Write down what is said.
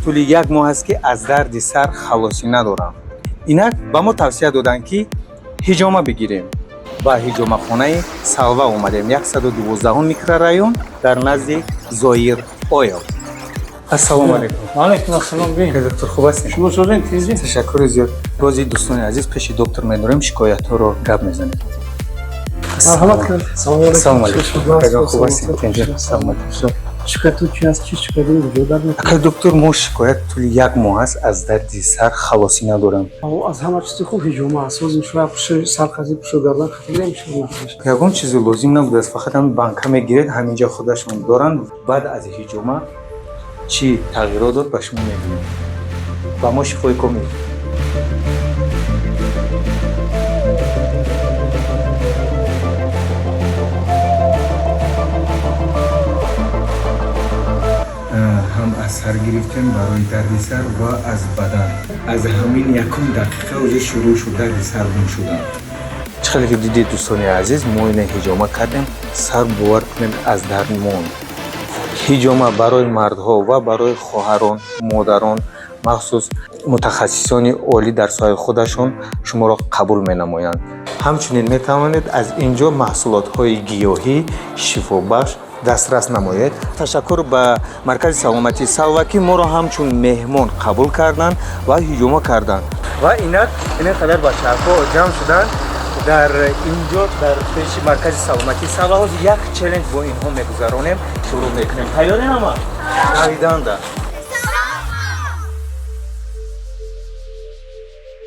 Тӯли як моҳ аст, ки аз дарди сар халосӣ надорам. Инак ба мо тавсия доданд, ки ҳиҷома бигирем. Ба ҳиҷомахонаи Салва омадем, 112 микрорайон, дар назди Зоир Ойл. Ассалому алайкум. Алайкум ассалом, бин. Доктор, хуб ҳастем? Шумо созен, тизи? Ташаккури зиёд. Бози, дӯстони азиз, пеши доктор медорем, шикоятҳоро гап мезанем. Марҳамат кард. Салому алайкум. Ассалому алайкум, акаҷон, хуб ҳастем? Тинҷ, саломат. Шикояту чи аст? Чи шикоят вуҷуд дорад? Акай доктор, мо шикоят тӯли як моҳ аст, аз дарди сар халосӣ надорам. Аз ҳама чизи хуб ҳиҷома аст. Ҳозир шояд пуши сар қази, пушу гардан хатигирем, шумо накунед. Ягон чизи лозим набудааст, фақат ҳамин банка мегиред, ҳаминҷа худашон доранд. Баъд аз ҳиҷома чӣ тағйирот дод, ба шумо мегӯем. Ба мо шифои комил. Ҳам аз сар гирифтем барои дарди сар ва аз бадан. Аз ҳамин якум дақиқа уже шурӯъ шуд, дарди сар гум шудан. Чӣ хеле ки дидед, дӯстони азиз, мо ина ҳиҷома кардем, сар, бовар кунед, аз дард монд. Ҳиҷома барои мардҳо ва барои хоҳарон, модарон, махсус мутахассисони олӣ дар соҳаи худашон шуморо қабул менамоянд. Ҳамчунин метавонед аз ин ҷо маҳсулотҳои гиёҳӣ шифобахш дастрас намоед. Ташаккур ба маркази саломатии Салва, ки моро ҳамчун меҳмон қабул карданд ва ҳиҷома карданд. Ва инак ин қадар бачаҳо ҷамъ шуданд дар ин ҷо, дар пеши маркази саломатии Салва. Ҳозир як челлендж бо инҳо мегузаронем, шурӯъ мекунем. Тайёрем ҳама? Давиданда.